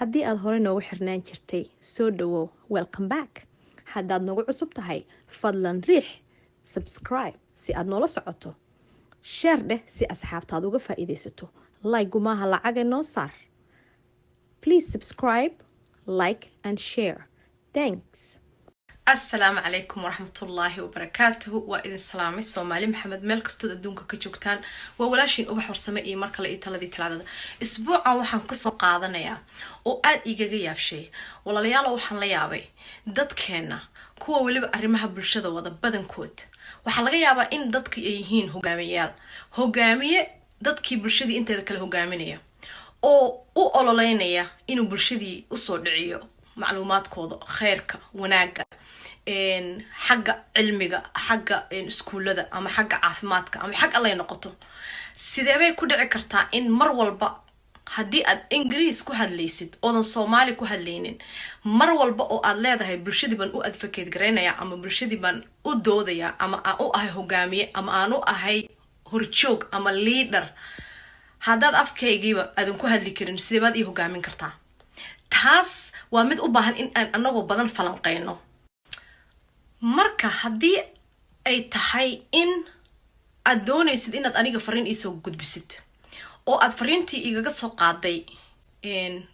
Haddii aad hore noogu xirnaan jirtay, soo dhawow, welcome back. Haddaad noogu cusub tahay, fadlan riix subscribe si aad noola socoto. Share dheh si asxaabtaad uga faa'iidaysato. Like gumaaha lacaga noo saar. Please subscribe, like and share. Thanks. Asalaamu calaykum waraxmatullaahi wabarakaatuhu. Waa idin salaamay, Soomaali Maxamed, meel kastood adduunka ka joogtaan. Waa walaashiin Ubax Warsame iyo mar kale iyo taladii Talaadada. Isbuucan waxaan kasoo qaadanayaa oo aada igaga yaabshay, walaalayaalo, waxaan la yaabay dadkeenna kuwa weliba arrimaha bulshada wada badankood. Waxaa laga yaabaa in dadki ay yihiin hogaamiyayaal, hogaamiye dadkii bulshadii inteeda kale hogaaminaya oo u ololeynaya inuu bulshadii usoo dhiciyo macluumaadkooda, kheyrka, wanaagga, xagga cilmiga, xagga iskuullada ama xagga caafimaadka ama xag allay noqoto. Sideebay ku dhici kartaa in mar walba haddii aad Ingiriis ku hadlaysid oodan Soomaali ku hadlaynin, mar walba oo aad leedahay bulshadii baan u advocate garaynaya ama bulshadii baan u doodaya ama aan u ahay hogaamiye ama aan u ahay horjoog ama leader, haddaad afkaygiiba aadan ku hadli karin, sideebaad ii hogaamin kartaa? Taas waa mid u baahan in aan anagoo badan falanqeyno. Marka haddii ay tahay in aad doonaysid inaad aniga fariin iisoo gudbisid oo aad fariintii igaga soo qaaday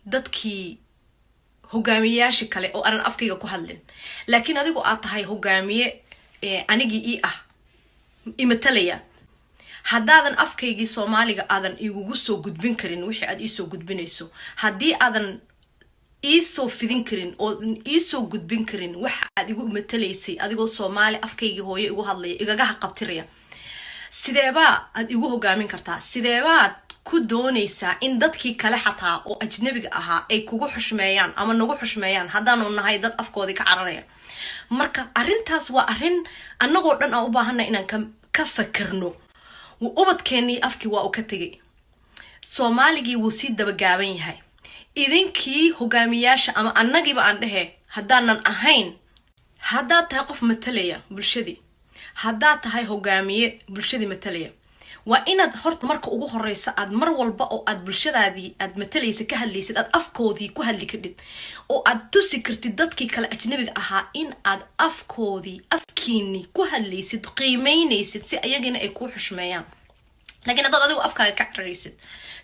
dadkii hogaamiyeyaashii kale oo aanan afkayga ku hadlin, laakiin adigu aad tahay hogaamiye anigii ii ah imatalaya, haddaadan afkaygii Soomaaliga aadan igugu soo gudbin karin wixii aad iisoo gudbinayso, haddii aadan iisoo fidin karin oodan iisoo gudbin karin waxa aad igu matalaysay adigoo Soomaali afkaygii hooyo igu hadlaya igagaha qabtiraya, sideebaa aad igu hogaamin kartaa? Sideebaad ku doonaysaa in dadkii kale xataa oo ajnabiga ahaa ay kugu xushmeeyaan ama nagu xushmeeyaan haddaanu nahay dad afkoodii ka cararaya? Marka arrintaas waa arrin annagoo dhan aan u baahanay inaan ka fakerno. Ubadkeenii afkii waa uu ka tegay, Soomaaligii wuu sii dabagaaban yahay. Idinkii hogaamiyaasha ama annagiiba aan dhehe, haddaanan ahayn, haddaad tahay qof matalaya bulshadii, haddaad tahay hogaamiye bulshadii matalaya, waa inaad horta marka ugu horeysa aad mar walba oo aad bulshadaadii aad matalaysa ka hadlaysid aad afkoodii ku hadli kadhid oo aad tusi kartid dadkii kale ajnabiga ahaa in aad afkoodii, afkiinii ku hadlaysid, qiimeynaysid, si ayagina ay kuu xushmeeyaan. Laakiin haddaad adigu afkaaga ka cararaysid,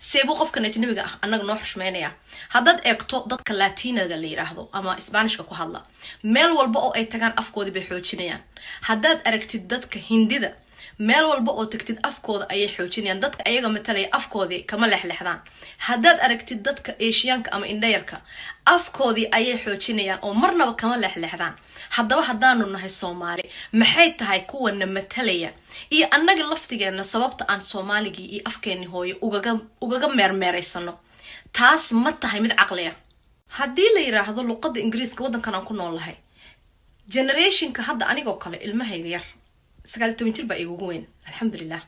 seebuu qofkan ajnabiga ah annaga noo xushmeynaya? Haddaad eegto dadka Latinaga la yiraahdo ama Sbaanishka ku hadla, meel walba oo ay tagaan afkoodii bay xoojinayaan. Haddaad aragtid dadka Hindida, meel walba oo tagtid afkooda ayay xoojinayaan, dadka ayaga matalaya afkoodii kama leexleexdaan. Haddaad aragtid dadka Eeshiyaanka ama indhayarka, afkoodii ayay xoojinayaan oo marnaba kama leexleexdaan. Haddaba haddaanu nahay Soomaali, maxay tahay kuwana matalaya iyo annaga laftigeena sababta aan Soomaaligii iyo afkeenni hooyo ugaga meermeeraysano? Taas ma tahay mid caqliya? Haddii la yiraahdo luqadda Ingiriiska waddankan aan ku nool lahay, generationka hadda anigoo kale, ilmahayga yar 19 jir baa igugu weyn, alxamdulilah.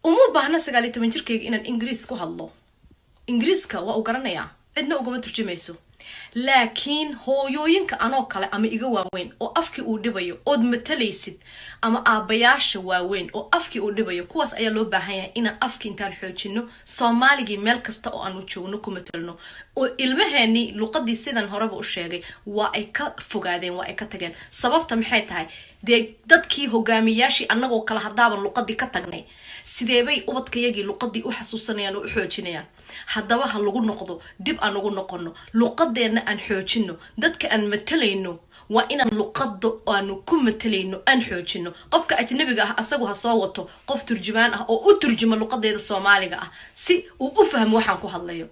Uma baahna 19 jirkayga inaan Ingiriis ku hadlo. Ingiriiska waa uu garanayaa, cidna ugama turjumayso. Laakiin hooyooyinka anoo kale ama iga waaweyn oo afkii uu dhibayo ood matalaysid, ama aabbayaasha waaweyn oo afkii uu dhibayo, kuwaas ayaa loo baahan yahay inaan afkii intaan xoojino, Soomaaligii meel kasta oo aanu joogno ku matalno. Oo ilmaheenii luqadii, sidan horeba u sheegay, waa ay ka fogaadeen, waa ay ka tageen. Sababta maxay tahay? Dee dadkii hogaamiyaashii annagoo kale haddaaban luqadii ka tagnay, sideebay ubadkayagii luqadii u xasuusanayaan oo u xoojinayaan? Haddaba ha lagu noqdo, dib aan ugu noqono luqadeenna, aan xoojino. Dadka aan matalayno waa inaan luqada aanu ku matalayno aan xoojino. Qofka ajnabiga ah asagu ha soo wato qof turjumaan ah oo u turjuma luqadeeda Soomaaliga ah si uu u fahmo waxaan ku hadlayo.